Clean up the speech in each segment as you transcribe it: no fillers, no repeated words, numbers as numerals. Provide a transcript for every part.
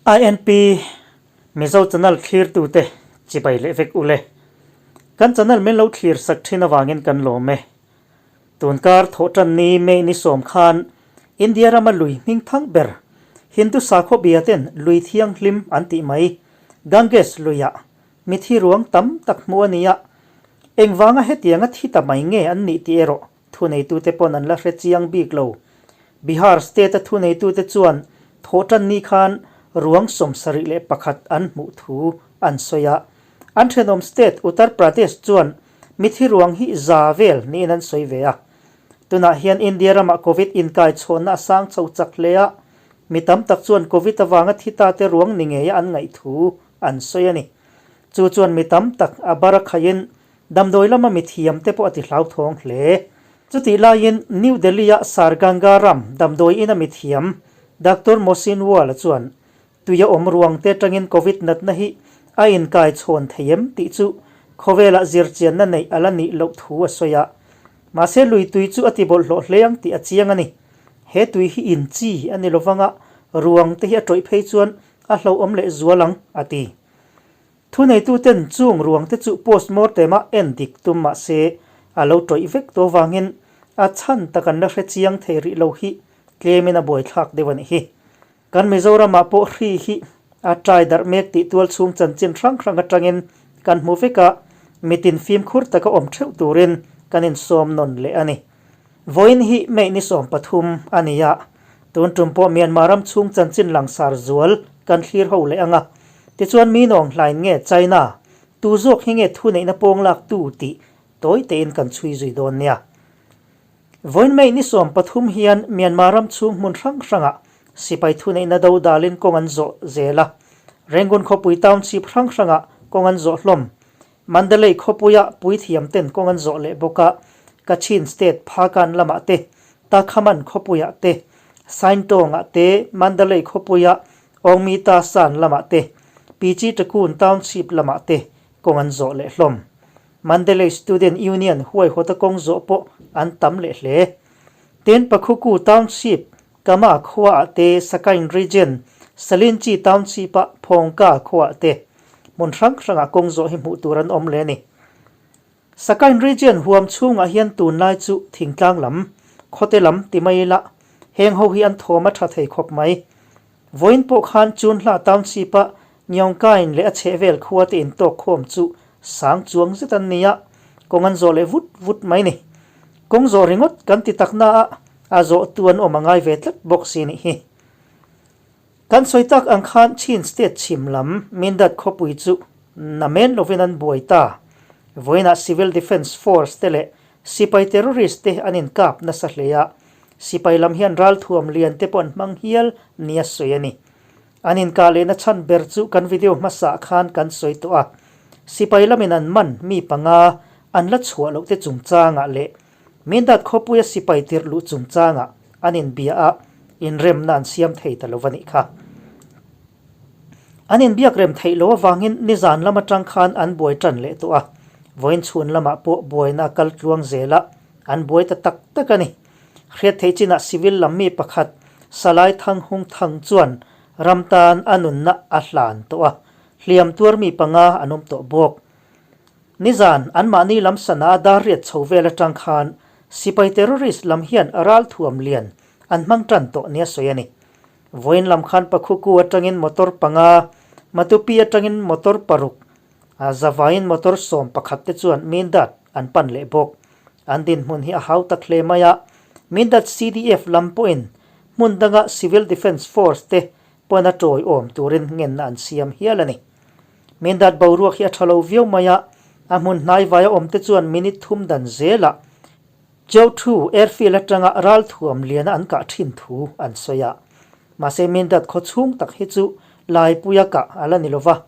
INP Mizo channel thlirtute chibai leh vek ule. Kan channel min lo thlir sak thin avangin kan lawm e. Tunkar thawhtan ni May ni sawm khan India rama lui hming thang ber Hindu sakhaw bia ten lui thianghlim an tih mai Ganges luiah mithi ruang tam tak hmuh a ni a. Engvanga hetianga thi ta mai nge an nih tih erawh Thuneitute pawn an la hre chiang bik lo. Bihar state-a thuneitute chuan thawhtan ni khan ruang 71 an hmuh thu an sawi a. An thenawm state Uttar Pradesh chuan mithi ruang hi za vel niin an sawi ve a. Tunah hian India ramah Covid inkai chhawnna a sang chho chak hle a, mi tam tak chuan Covid avanga thi tate ruang ni ngeia an ngaih thu an sawi a ni. Chu chuan mi tam tak a bar a khaihin Damdawi lama mithiam te pawh a ti hlauthawng hle. Chutih laiin New Delhi-a Sir Ganga Ram damdawi ina mithiam Doctor Mohsin Wala chuan tuia awm ruang te atangin Covid natna hi a inkai chhawn thei em tih chu khawvelah zirchianna neih a la nih loh thu a sawi a. Mahse lui tui chu a ti bawlhhlawh hle ang tih a chiang a ni. He tui hi in chi a ni lovanga ruang te hi a tawih phei chuan a hlauhawm leh zual ang, a ti. Thuneituten chung ruangte chu postmortem-a en dik tum mah se a lo tawih vek tawh vangin a chhan tak an la hre chiang thei rih lo hi tlemin a buaithlak deuh a nih hi. Kan Mizoramah pawh hri hi a ṭai darh mek tih tual chhung chanchin hrang hrang atangin kan hmu vek a, mitin fimkhur taka awm theuh turin kan insawm nawn leh a ni. Vawiin hi May ni 13 a ni a, tun tum pawh Myanmar ram chhung chanchin langsar zual kan thlir ho leh ang a. Tichuan mi nawng hlain nge China, tu zawk hi nge thuneihna pawng lak tu tih tawi tein kan chhui zui dawn nia. Vawiin May ni 13 hian Myanmar ram chhung hmun hrang hrangah sipai thuneihna do dalin kawng an zawh zel a, Rangoon khawpui township hrang hrangah kawng an zawh hlawm. Mandalay khawpuia puithiam ten kawng an zawh leh bawk a, Kachin state Phakan lamah te, Takhaman khawpuiah te, Saintawngah te, Mandalay khawpuia Awngmita San lamah te, Pichitakun Township lamah te kawng an zawh leh hlawm. Mandalay Student Union huaihawta kawng zawh pawh an tam leh hle. Ten Pakhuku Township, Kama khuaah te, Sakain Region, Salinchi Township-a Phawngka khuaah te hmun hrang hrangah kawng zawh hi hmuh tur an awm leh a ni. Sakain Region huam chhungah hian tunlai chu thingtlang lam, khawte lam ti mai ila heng ho hi an thawm a tha thei khawp mai. Vawiin pawh khan Chunhla Township-a Nyaungkain leh a chhehvel khua te intawk khawm chu sang chuang zet an ni a, kawng an zawh leh vut vut mai ni. Kawng zawh ringawt kan ti tak na a, a zawh tu an awm a ngai ve tlat bawk si nih hi. Kan sawi tak ang khan Chin State chhim lam Mindat khawpui chu namen lovin an buai ta. Vawiinah Civil Defence Force te leh sipai terrorist te an inkap nasa hle a, Sipai lam hian ralthuam lian te pawh an hmang hial nia sawi a ni. An inkah lehna chhan ber chu kan video hmasaah khan kan sawi tawh a, sipai lamin an man mi panga an la chhuah loh te chungchangah leh Mindat khawpuia sipai tirh luh chungchangah an inbia a, inremna an siam thei ta lo va nih kha. An inbiak rem theih loh avangin nizan lam atang khan an buai tan leh tawh a, vawiin chhun lamah pawh buaina a kal tluang zel a, An buai ta tak tak a ni. Hriat theih chinah civil lam mi pakhat Salai Thang Hung Thang chuan ram tan a nunna a hlan tawh a, hliam tuar mi panga an awm tawh bawk. Nizan anmahni lam sana a dar riat chho vel atang khan sipai terrorist lam hian ralthuam lian an hmang tan tawh nia sawi a ni. Vawiin lam khan Pakhuku atangin motor panga, Matupi atangin motor paruk, A zavaiin motor 11 te chuan Mindat an pan leh bawk. An dinhmun hi a hau tak hle mai a, Mindat CDF lam pawhin hmun danga Civil Defence Force te pawn a tawiawm turin ngenna an siam hial a ni. Mindat boruak hi a tha lo viau mai a, a hmun hnaivaia awm te chuan minute thum dan zelah Chowthu Airfield atanga ralthuam liana an kah thin thu an sawi a. Mahse Mindat khaw chhung tak hi chu Laipuia kah a la ni lova,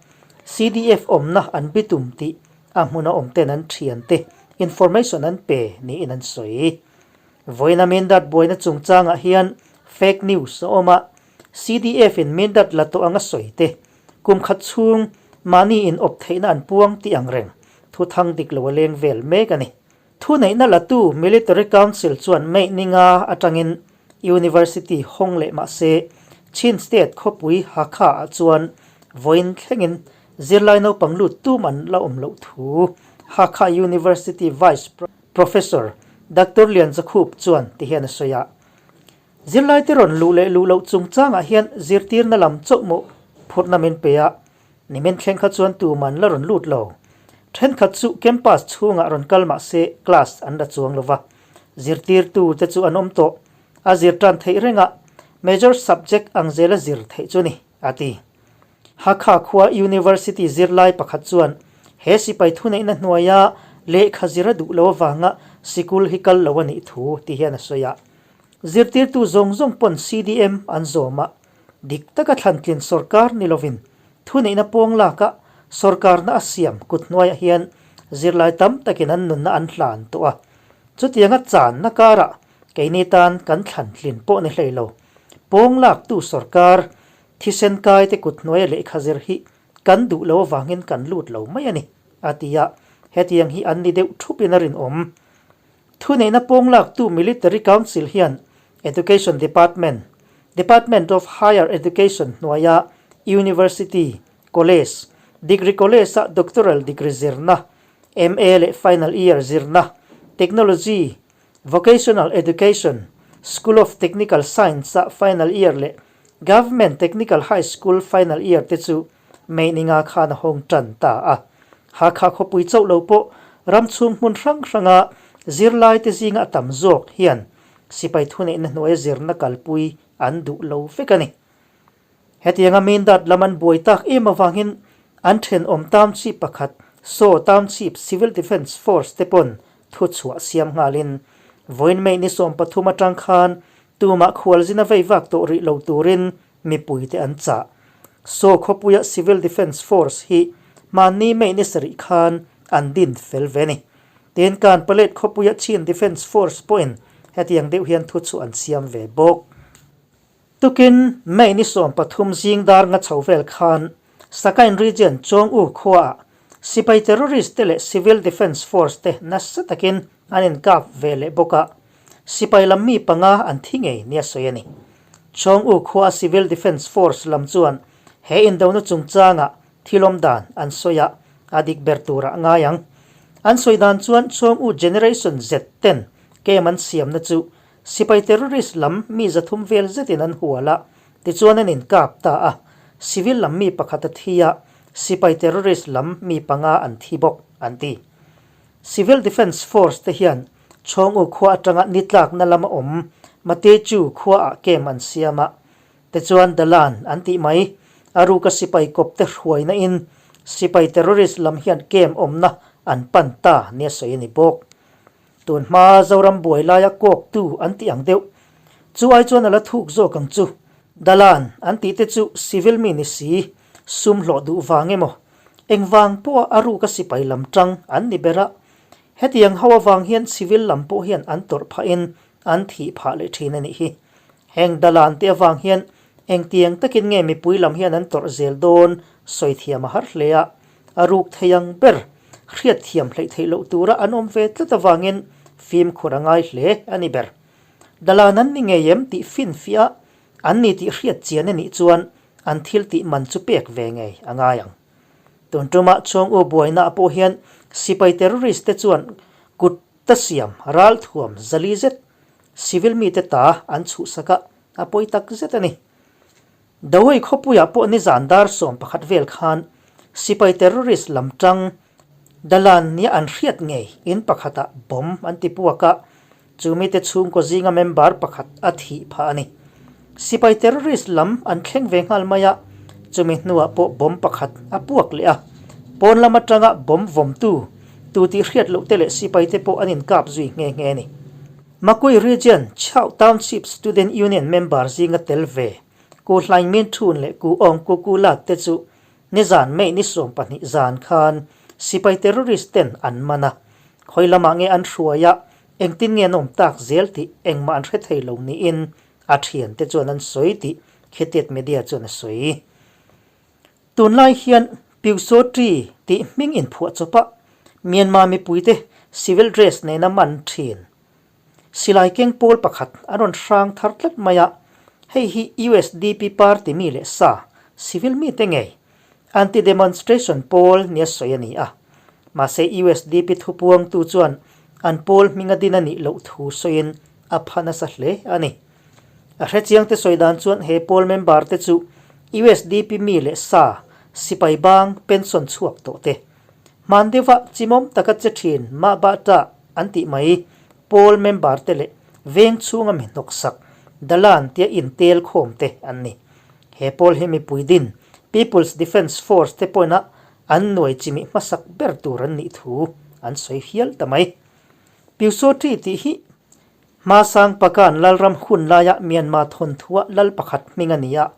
CDF awmna an bitum tih a hmuna awm ten an thiante information an pe niin an sawi. Vawiina Mindat buaina chungchangah hian fake news a awm a, CDF in Mindat la tawh anga sawi te, kum khat chhung mahni in awp theihna an puang tih ang reng thu thang dik lo a leng vel mek a ni. Thuneihna latu Military Council chuan May ninga atangin University hawng leh mah se, Chin State khawpui Hakha ah chuan vawiin thlengin zirlai naupang lut tum an la awm loh thu Hakha University Vice Professor Doctor Lian Zakhup chuan ti hian a sawi a. Zirlaite rawn luh leh luh loh chungchangah hian zirtirna lam chauh mawh phurhna min pe a, nimin thleng kha chuan tuman la rawn lut lo. Thenkhat chu campus chhungah rawn kal mah se class an la chuang lo va, zirtirtu te chu an awm tawh. A zir tan theih reng a, major subject ang zela zir theih chu ni, a ti. Hakha khua University zirlai pakhat chuan he sipai thuneihna hnuaia lehkha zir a duh lo avanga sikul hi kal lo a nih thu ti hian a sawi a. Zirtirtu zawng zawng pawn CDM an zawm a, dik taka thlantlin sawrkar ni lovin thuneihna pawng laka sawrkarna a siam kut hnuaiah hian zirlai tam takin an nunna an hlan tawh a. Chutianga channa karah keini tan kan thlantlin pawh ni hlei lo. Pawng laktu sawrkar Thisen kaite kut hnuaia lehkha zir hi kan duh lo avangin kan lut lo mai a ni, a ti a. Hetiang hi an ni deuh thupin a rinawm. Thuneihna pawnglaktu Military Council hian Education Department, Department of Higher Education hnuaia University, College, Degree College-a Doctoral Degree zirna, MA leh Final Year zirna, Technology, Vocational Education, School of Technical Science-a Final Year leh Government Technical High School Final Year te chu May ni nga khan a hawng tan ta a. Hakha khawpui chauh lo pawh ram chhung hmun hrang hranga zirlai te zinga a tam zawk hian sipai thuneihna hnuaia zirna kalpui an duh lo vek a ni. Hetianga Mindat lam an buai tak em avangin an thenawm township pakhat Saw Township Civil Defence Force te pawn thuchhuah siam nghalin vawiin May ni 13 atang khan tumah khualzina vei vak tawh rih lo turin mipuite an chah. Saw khawpuia Civil Defence Force hi mahni May ni sarih khan an din fel ve ni. Tin, Kanpalet khawpuia Chin Defence Force pawhin hetiang deuh hian thuchhuah an siam ve bawk. Tukin May ni 13 zing dar nga chho vel khan Sakain Region Chawng U khuaah sipai terrorist te leh Civil Defence Force te nasa takin an inkap ve leh bawk a, sipai lam mi panga an thi ngei nia sawi a ni. Chawng U khua Civil Defence Force lam chuan he indona chungchangah thilawm dan an sawi a, a dik ber turah ngai ang. An sawi dan chuan Chawng U Generation Z ten camp an siamna chu Sipai terrorist lam mi 300 vel zetin an hual a, tichuan an inkap ta a. Civil lam mi pakhat a thi a, sipai terrorist lam mi panga an thi bawk, an ti. Civil Defence Force te hian Chhawng-u khua atanga ni tlakna lama awm Matechu khuaah camp an siam a, tichuan Dalan an tih mai. A ruka sipai kawp te hruaina in sipai terrorist lam hian camp awmna an pan ta nia sawi a ni bawk. Tun hma Zoram buai laia kawktu an tih ang deuh. Chu ai chuan a la thuk zawk ang chu. Dalan an tih te chu civil mi ni si, sum hlawh duh vang emaw, engvang pawha a ruka sipai lam tang an ni ber a. Hetiang ho avang hian civil lam pawh hian an tawrh phahin an thih phah leh thin a nih hi. Heng dalan te avang hian engtiang takin nge mipui lam hian an tawrh zel dawn sawi thiam a har hle a. A ruk thei ang ber, hriat thiam hleih theih loh tura an awm ve tlat avangin fimkhur a ngai hle a ni ber. Dalan an ni ngei em tih finfiah a, an ni tih hriat chian a nih chuan an thil tih man chu pek ve ngei a ngai ang. Tun tumah Chawng U buainaah pawh hian sipai terrorist te chuan kut ta siam ralthuam zali zet civil mite ta an chhuhsak a, a pawi tak zet a ni. Dawei khawpuiah pawh nizan dar 11 vel khan sipai terrorist lam tang Dalan nia an hriat ngei in pakhatah bomb an ti puak a, chumite chhungkaw zinga member pakhat a thih phah a ni. Sipai terrorist lam an thleng ve nghal mai a, chumi hnuah pawh bomb pakhat a puak leh a, pawn lam atanga bomb vawmtu tu tih hriat loh te leh sipaite pawh an inkap zui nghe nghe a ni. Makui Region Chhau Township Student Union member zinga tel ve Ku Hlaing Min Thun leh Ku Aung Ku Ku Lat te chu nizan May ni 12 zan khan sipai terrorist ten an man a, khawi lamah nge an hruai a, engtin nge an awm tak zel tih engmah an hre thei lo niin a thiante chuan an sawi tih Khitiat Media chuan a sawi. Tunlai hian Pyusawṭi tih hming inphuah chawp a, Myanmar mipuite civil dress nena man thin. Silai keng pawl pakhat an rawn hrang thar tlat mai a. Hei hi usdp party mi leh sa, civil mite ngei, anti-demonstration pawl nia sawi a ni a. Mahse usdp thupuangtu chuan an pawl hminga din a nih loh thu sawiin a pha nasa hle a ni. A hrechiangte sawi dan chuan he pawl member te chu usdp mi leh sa, sipai bang, pension chhuak tawh te. Hman deuha chimawm taka che thin mah bah ta an tih mai pawl member te leh veng chhunga mi hnawksak Dalan tia intel khawm te an ni. He pawl hi mipui din People's Defence Force te pawina an nuai chimih hmasak ber tur an nih thu an sawi hial ta mai. Pyusawṭi tih hi Hmasang Pakan Lalram hun laia Myanmar thawnthua lal pakhat hming a ni a.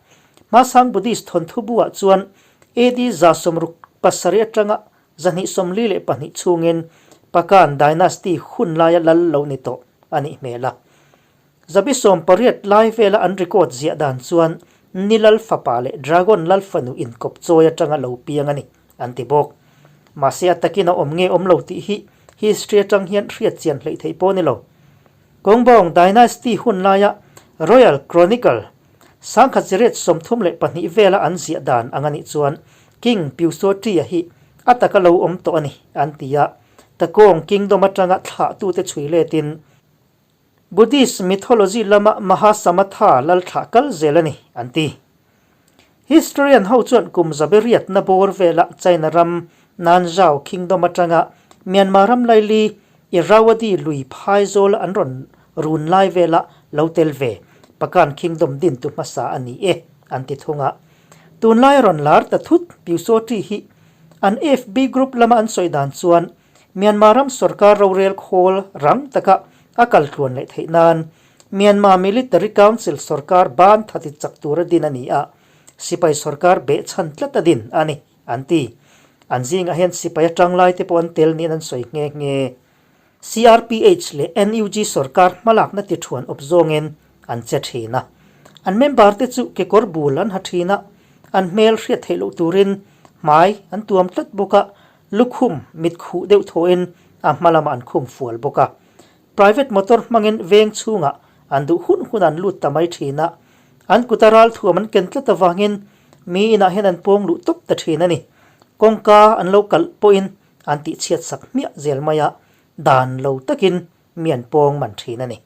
Hmasang Buddhist thawnthu buah chuan AD 67 atanga 242 chhungin Pakan Dynasty hun laia lal lo ni tawh a nih hmel a. 18 lai vela an record ziah dan chuan Ni Lal fapa leh Dragon Lal fanu inkawp chawi atanga lo piang a ni an ti bawk. Mahse a takin a awm nge awm lo tih hi history atang hian hriat chian hleih theih pawh a ni lo. Kongbawng Dynasty hun laia Royal Chronicle 1932 vela an ziah dan ang a nih chuan King Pyusawṭi-a hi a taka lo awm tawh a ni an ti a, Takawng Kingdom atanga thlahtute chhui letin Buddhist mythology lama Mahasamatha lal thlah kal zel a ni, an ti. Historian ho chuan kum zabe riatna bawr vela China ram Nanzhao Kingdom atanga Myanmar ram laili Irrawaddy lui phaizawl an rawn run lai vela lo tel ve Pagan Kingdom dintu hmasa a ni e, an ti thung a. Tunlai rawn lar ta thut Pyusawṭi hi an FB group lama an sawi dan chuan Myanmar ram sorkar rorel khawl rang taka a kal tluan leh theih nan Myanmar Military Council sorkar ban thati chak tura din a ni a, sipai sorkar behchhan tlat a din a ni, an ti. An zingah hian sipai atang lai te pawh an tel niin an sawi nghe nghe. CRPH leh NUG sorkar hmalakna ti thuan awp zawngin an che thin a. An member te chu kekawr bul an ha thin a, an hmel hriat theih loh turin hmai an tuam tlat bawk a, Lukhum mit khuh deuh thawhin a hma lamah an khum fual bawk a. Private motor hmangin veng chhungah an duh hun hun an lut ta mai thin a. An kuta ral thuam an ken tlat avangin mi inah hian an pawng luh tawp ta thin a ni. Kawngka an lo kalh pawhin an tihchhiat sak hmiah zel mai a, dan lo takin mi an pawng man thin a ni.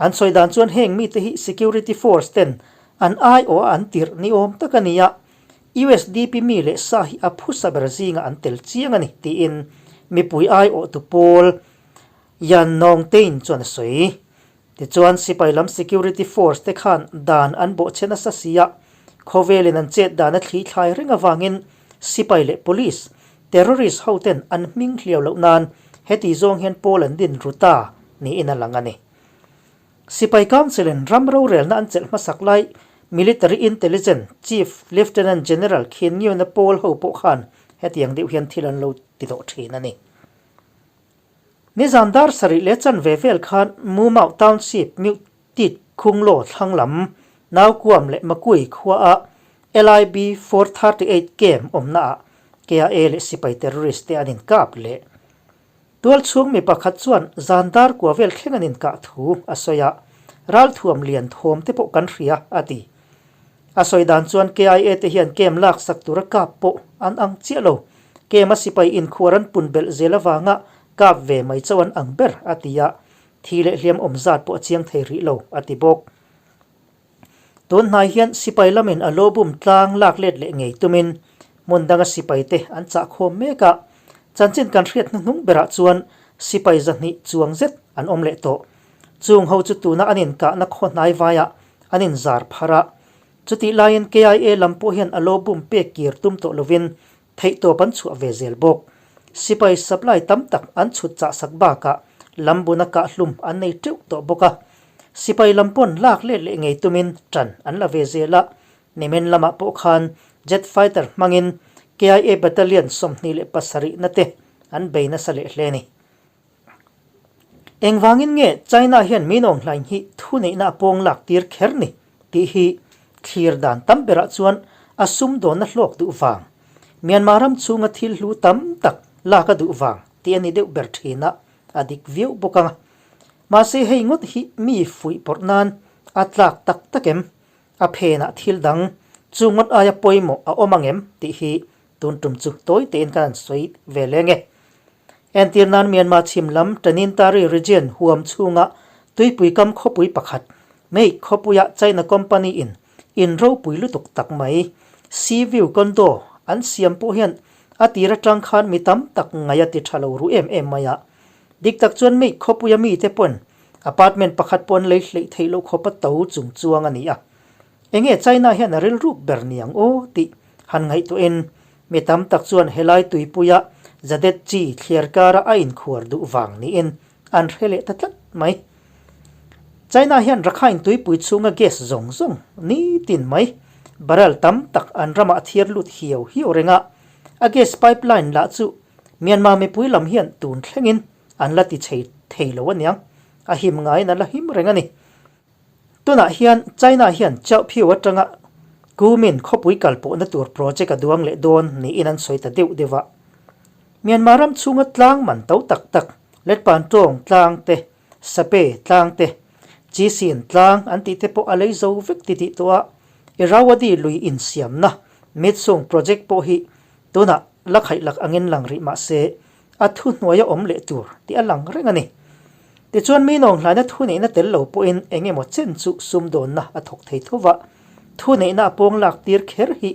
An sawi dan chuan heng mite hi security force ten an aiawh a an tirh ni awm tak a ni a, usdp mi leh sa hi a phusa ber zingah an tel chiang a ni tiin mipui aiawhtu pawl Yan Nawng Tein chuan a sawi. Tichuan sipai lam security force te khan dan an bawhchhe nasa si a, khawvelin an chet dan a thli thlai reng avangin sipai leh police, terrorist ho ten an hming hliau loh nan heti zawng hian pawl an din ru ta niin a lang a ni. Sipai Council in ram rorelna an chelh hmasak lai Military Intelligence Chief Lieutenant General Khin Nyunt-a pawl ho pawh khan hetiang deuh hian thil an lo ti tawh thin a ni. Nizan dar sarih leh chanve vel khan Mumau Township Mute Tit Khunglaw thlang lam Naukuam leh Makui khuaah LIB 438 camp awmnaah KIA leh sipai terrorist te an inkap leh. Tual chhung mi pakhat chuan zan dar kua vel thleng an inkah thu a sawi a, ralthuam lian thawm te pawh kan hria a ti. A sawi dan chuan KIA te hian camp laksak tura kap pawh an ang chiah lo. Camp a sipai inkhuar an pun belh zel avanga kap ve mai chauh an ang ber a ti a, Thi leh hliam awm zat pawh a chiang thei rih lo, a ti bawk. Tun hnai hian sipai lamin a lobum tlang lak let leh ngei tumin hmun danga sipaite an chah khawm mek a, chanchin kan hriat hnuhnung berah chuan sipai 200 chuang zet an awm leh tawh. Chung ho chu tuna an inkahna khaw hnai vaiah an inzar phar a, chutih laiin KIA lam pawh hian a lobum pek kir tum tawh lovin Theihtawp an chhuah ve zel bawk. Sipai supply tam tak an chhut chah sak bakah lambuna kahhlum an nei teuh tawh bawk a. Sipai lam pawn lak let leh ngei tumin tan an la ve zel a. Nimin lamah pawh khan jet fighter hmangin KIA battalion 27 na te an bei nasa leh hle a ni. Engvangin nge China hian min awm hlain hi thuneihna a pawng lak tir kher ni tih hi thlir dan tam berah chuan a sumdawnna hlawk duh vang, Myanmar ram chhunga thil hlu tam tak lak a duh vang tih a ni deuh ber thin a, a dik viau bawk ang. Mahse hei ngawt hi mi fuih pawrh nan A tlak tak tak em? A phenah thil dang chu ngawt aia pawimawh a awm ang em? tih hi tun tum chu tawi tein kan han sawi ve leng e. Entir nan Myanmar chhim lam Tanintari region huam chhunga tuipui kam khawpui pakhat Meik khawpuia China company in in ropui lutuk tak mai Sea View Condo an siam pawh hian a tir atang khan mi tam tak ngaih a ti tha lo ru em em mai a. Dik tak chuan Meik khawpuia mite pawn apartment pakhat pawh an lei hleih theih loh khawpa to chung chuang a ni a. Enge China hian a rilruk ber ni ang aw tih han ngaihtuahin mi tam tak chuan helai tuipuia Jadet chi thliar kara a inkhuar duh vang niin an hre leh ta tlat mai. China hian Rakhine tuipui chhunga gas zawng zawng nitin mai barrel tam tak an ramah a thiar lut hiau hiau reng a, a gas pipeline lah chu Myanmar mipui lam hian tun thlengin an la ti chei thei lo aniang, a him ngaiin a la him reng a ni. Tunah hian China hian Chauhphiu atanga Kumin khawpui kal pawhna tur project a duang leh dawn niin an sawi ta deuh deuh a. Myanmar ram chhunga tlang man to tak tak, Letpan tawng tlang te, Sape tlang te, Chisin tlang an tih te pawh a lei zo vek ti tih tawh a, Irrawaddy lui insiamna Mitsung project pawh hi tunah la khaih lak angin lang rih mah se a thuhnuaia awm leh tur tih a lang reng a ni. Tichuan mi nawnghlaina thuneihna tel lo pawhin eng emaw chen chu sumdawnna a thawk thei tho va, thuneihna a pawng lak tir kher hi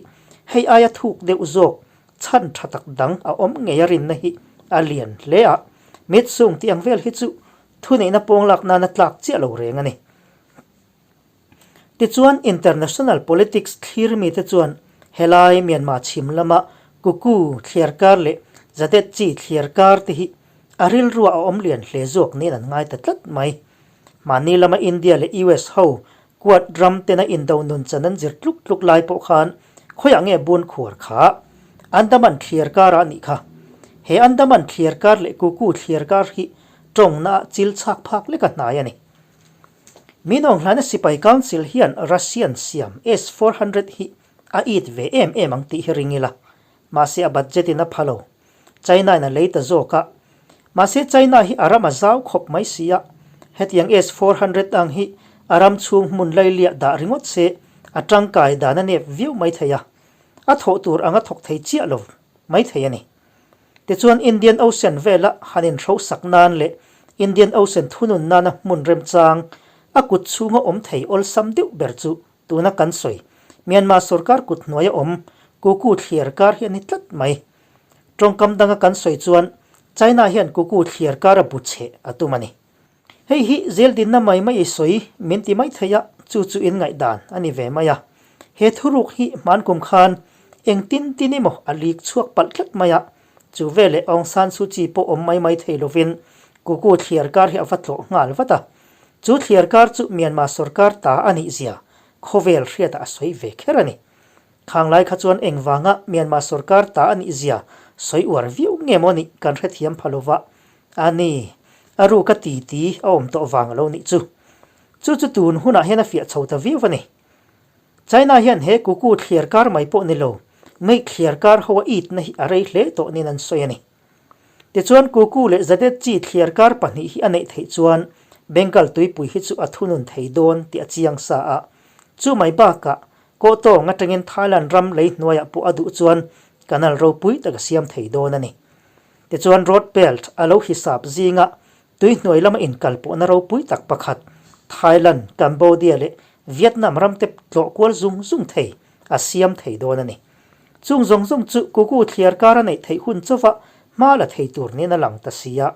hei aia thuk deuh zawk chhan tha tak dang a awm ngei a rinna hi a lian hle a, mitsung tih ang vel hi chu thuneihna pawng lak nana tlak chiah lo reng a ni. Tichuan international politics thlir mite chuan helai Myanmar chhim lama Kuku thliarkar leh Zadet chi thliarkar te hi a rilrua a awm lian hle zawk niin an ngai ta tlat mai. Mahni lama India leh US ho Quad ram tena indo nun chan an zir tluk tluk lai pawh khan khawiah nge bun khuar kha? Andaman thliarkar ah nih kha. He Andaman thliarkar leh Kuku thliarkar hi tawngna ah chil chhak phak leka hnai a ni. Min Aung Hlaina sipai council hian Russian siam S-400 hi a it ve em em ang tih hi ring ila, mahse a budget in a pha lo. China in a lei ta zawk a. Mahse China hi a ram a zau khawp mai si a, hetiang S-400 ang hi a ram chhung hmun lailiah dah ringawt se a tangkai dan a nep viau mai thei a, a thawh tur ang a thawk thei chiah lo mai thei a ni. Tichuan Indian Ocean vela han inhrosak nan leh Indian Ocean thunun nana hmun remchang a kut chhunga awm thei awlsam deuh ber chu tuna kan sawi Myanmar sorkar kut hnuaia awm Kuku thliar kar hi a ni tlat mai. Tawngkam danga kan sawi chuan China hian Kuku thliar kara bu cheh a tum a ni. Hei hi zeldinna mai mai i sawi min ti mai thei a, chu chu in ngaihdan a ni ve mai a. He thuruk hi hman kum khan eng tin tin emaw a lik chhuak palh tlat mai a, chu veleh Aung San Suu Kyi pawh awm mai mai thei lovin Kuku thliar kar hi a va tlawh nghal vat a. Chu thliar kar chu Myanmar sorkar ta a nih zia khawvel hriatah a sawi ve kher a ni. Khang lai kha chuan engvanga Myanmar sorkar ta a nih zia sawi uar viau nge maw nih kan hrethiam pha lova, a ni, a ruka ti ti a awm tawh vang a lo nih chu. Chu chu tun hunah hian a fiah chho ta viau a ni. China hian he kuku thliar kar mai pawh ni lo, mei thliar kar ho a itna hi a rei hle tawh niin an sawi a ni. Tichuan kuku leh zadet chi thliar kar pahnih hi a neih theih chuan Bengal tuipui hi chu a thunun thei dawn tih a chiang sa a. Chu mai bakah Kawhtawng atangin Thailand ram lei hnuaiah pawh a duh chuan canal ropui tak a siam thei dawn a ni. Tichuan road belt a lo hisap zinga tui hnuai lama inkal pawhna ropui tak pakhat Thailand, Cambodia leh Vietnam ramte tlawh kual zung zung thei a siam thei dawn a ni. Chung zawng zawng chu Kuku thliar kar a neih theih hun chauva hma la thei tur niin a lang ta si a.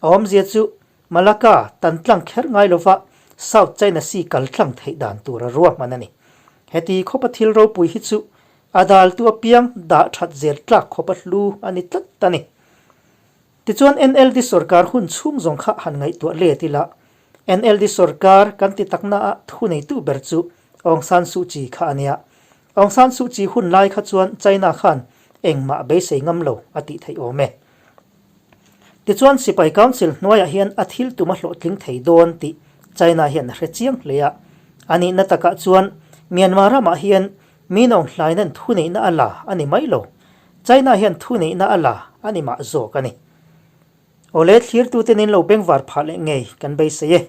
A awmzia chu Malacca tan tlang kher ngai lova South China Sea kal tlang theih dan tur a ruahman a ni. Heti khawpa thil ropui hi chu a daltu apiang dah that zel tlak khawpa hlu a ni tlat a ni. Tichuan NLD sorkar hun chhung zawng kha han ngaihtuah let ila, NLD sorkar kan ti takna a thuneitu ber chu Aung San Suu Kyi kha a nia. Aung San Suu Kyi hun lai kha chuan China khan engmah beisei ngam lo a tih theih awm e. Tichuan Sipai Council hnuaiah hian a thil tum a hlawhtling thei dawn tih China hian a hre chiang hle a. A nihna takah chuan Myanmar ramah hian mi nawng hlaina'n thuneihna a la a ni mai lo. China hian thuneihna a la a ni mah zawk a ni. Awle thlirtute nin lo bengvar phah leh ngei kan beisei e.